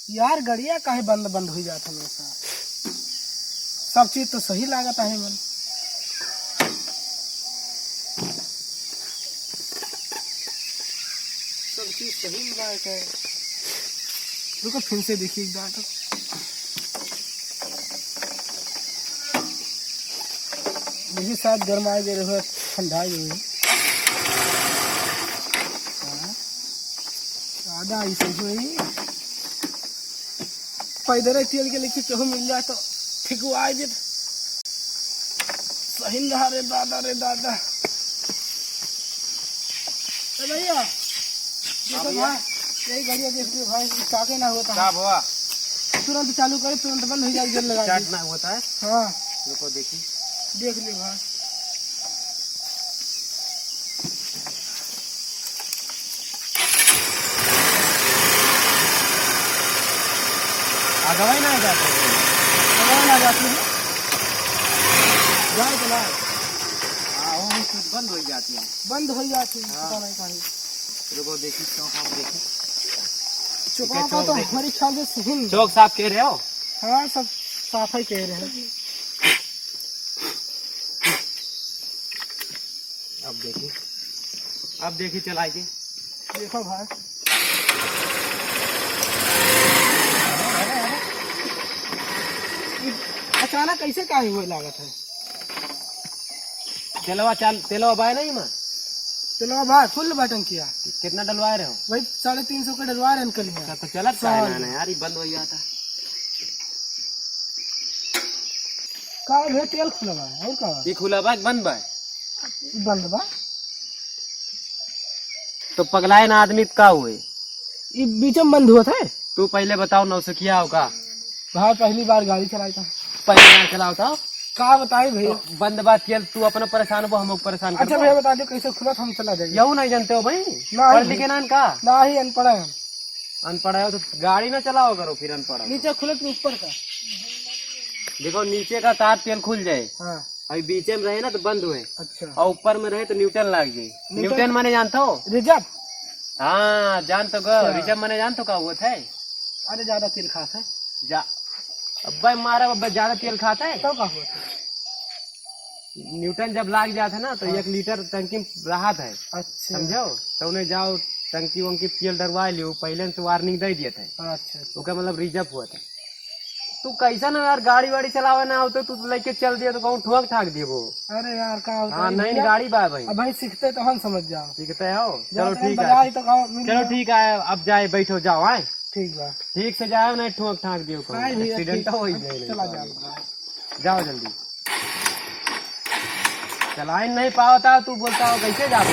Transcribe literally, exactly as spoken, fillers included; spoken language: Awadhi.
यार, गड़िया काहे बंद बंद होइ जात हमेशा? सब चीज तो सही लागत आहे मन। सब चीज सही में लागत है। रुको, फिर से देखी एक बार तो। देखी, शायद गरमाए गए रहे, ठंडा ही हुई। हाँ। ज्यादा ऐसे हुई। पैदल तेल के लेके केहू मिल जाए तो ठीक हुआ, आ जे सही रहा रे दादा, रे दादा। ए भैया, देखो हाँ भैया। भाई, यही गड़िया देख लियो भाई, ये काके ना होता का है। भवा? तुरंत चालू करे, तुरंत बंद हो जाए, जल लगा स्टार्ट दे। ना होता है। हाँ। रुको देखी। देख लियो भाई। आगवा ही ना जाते हैं। आगवा ना जाती है। जाए तो ना। हाँ, वो कुछ बंद हो जाती है। बंद हो जाती है, हाँ। पता नहीं काहे। रुको देखी, चौक आप देखी। चौक का तो देखी। हमारे ख्याल से सही नहीं। चौक साफ कह रहे हो? हाँ, सब साफ ही कह रहे हैं। अब देखी, अब देखी चला के। देखो भाई, अचानक कैसे काहे हुए लागत है? तेलवा चाल, तेलवा बाय नहीं मा? तेलवा भाई फुल बटन किया। कितना डलवाए रहे हो? वही साढ़े तीन सौ के डलवा रहे हैं कल में। अच्छा, तो चलत काहे ना, ना यार, ये बंद हो जाता। का भैया, तेल खुला बा, और का बा? ये खुला बा कि बंद बा? बंद बा। तो पगलाए ना आदमी, तो का हुए? ई बीच में बंद हुआ था। तू पहले बताओ, नौसिखिया हो का? भाई, पहली बार गाड़ी चलाई था। पहली बार चलाओ था? का बताई भैया? तो बंद बा तेल, तू अपना परेशान हो, हम परेशान अच्छा करबो। भैया, बता दो कैसे खुला था, हम चला जाएंगे। यहू नहीं जानते हो भाई? ना पढ़ भाई। लिखे ना का? ना ही, अनपढ़ है हम। अनपढ़ है तो गाड़ी ना चलाओ करो, फिर अनपढ़ हो। नीचे खुले तो ऊपर का? देखो, नीचे का तार तेल खुल जाए, हाँ। अभी बीचे में रहे ना तो बंद हुए, अच्छा। और ऊपर में रहे तो न्यूट्रल लाग जाए। न्यूट्रल? न्यूट्रल माने जानते हो? रिजर्व? हाँ, जान तो गो, अच्छा। रिजर्व माने जान तो का हुआ था? अरे, ज्यादा तेल खात है। जा, अब्बे मारा, अब्बे ज्यादा तेल खात है। तो का हुआ था? न्यूट्रल जब लाग जात है ना, तो हाँ। एक लीटर टंकी में रहत है। अच्छा। समझो? तो उन्हें जाओ, टंकी वंकी तेल डरवा लियो, पहले से वार्निंग दे दिए थे। अच्छा, अच्छा। ओकर मतलब रिजर्व हुआ था। तू कैसा ना यार, गाड़ी वाड़ी चलावे ना होते, तू लेके चल दिए तो कहूँ ठोक ठाक दिए वो। अरे यार, का होता हाँ, है नहीं, भैया? गाड़ी बा भाई। अब भाई सीखते तो हम समझ जाओ। सीखते हो? जाओ चलो तो ठीक बाजार है। ही तो गाँव मिल चलो जाओ। ठीक है, अब जाए, बैठो, जाओ, आए। ठीक बा। ठीक से जाओ, नहीं ठोक ठाक दियो कहूँ। नहीं भैया, एक्सीडेंट ठीक तो हो ही है। जाए, चला नहीं जाओ। जाओ जल्दी। चलाइन नहीं पावता, तू बोलता हो कैसे जाबो?